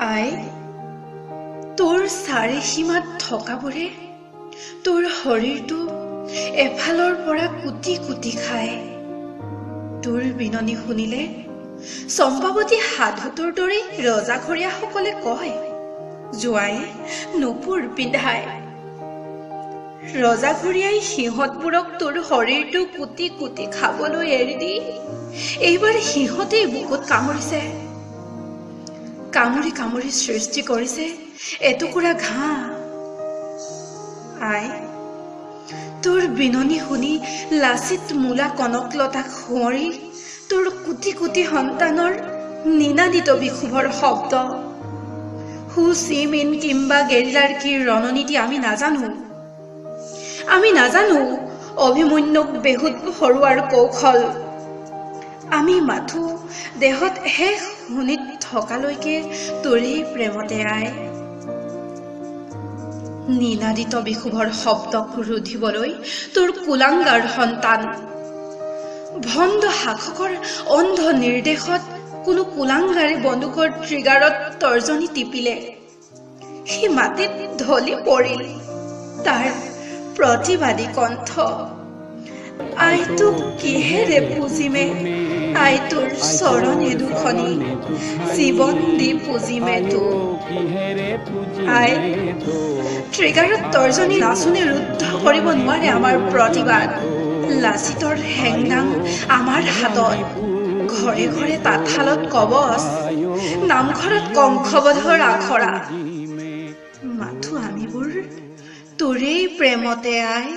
আই, তোৰ চাৰিসীমাত থকাবোৰে তোৰ শৰীৰটো এফালৰ পৰা কুটি কুটি খায়। তোৰ বিননি শুনিলে চম্পাৱতী সাধুটোৰ দৰেই ৰজাঘৰীয়াসকলে কয়, জোঁৱায়ে নুপুৰ পিন্ধায়। ৰজাঘৰীয়াই সিহঁতবোৰক তোৰ শৰীৰটো কুটি কুটি খাবলৈ এৰি দি এইবাৰ সিহঁতেই বুকুত কামুৰিছে, কামুৰি কামুৰি সৃষ্টি কৰিছে এটুকুৰা ঘাঁহ। আই, তোৰ বিননি শুনি লাচিত মূলা কনকলতাক সোঁৱৰি তোৰ কোটি কোটি সন্তানৰ নিনাদিত বিক্ষোভৰ শব্দ। হু চি মিন কিম্বা গেৰিলাৰ কি ৰণনীতি আমি নাজানো, আমি নাজানো অভিমন্যুক বেহুত হৰুৱাৰ কৌশল। আমি মাথো দেহত শেষ শোণিত থকালৈকে তোৰেই প্ৰেমতে আই। নিনাদিত বিক্ষোভৰ শব্দক ৰুধিবলৈ তোৰ কুলাংগাৰ সন্তান ভণ্ড শাসকৰ অন্ধ নিৰ্দেশত কোনো কুলাংগাৰে বন্দুকৰ ট্ৰিগাৰত তৰ্জনী টিপিলে, সি মাটিত ঢলি পৰিল তাৰ প্ৰতিবাদী কণ্ঠ। আই, তোক কিহেৰে পুজিমে? আই, তোৰ চৰণে দুখনি জীৱন দি পুজিমে তোক। আই, ট্ৰিগাৰত তৰ্জনী নাচনী ৰুদ্ধ কৰিব নোৱাৰে আমাৰ প্ৰতিবাদ। লাচিতৰ হেংদাং আমাৰ হাতত, ঘৰে ঘৰে তাঁতশালত কবচ, নামঘৰত কংসবধৰ আখৰা। মাথো আমিবোৰ তোৰেই প্ৰেমতে আই।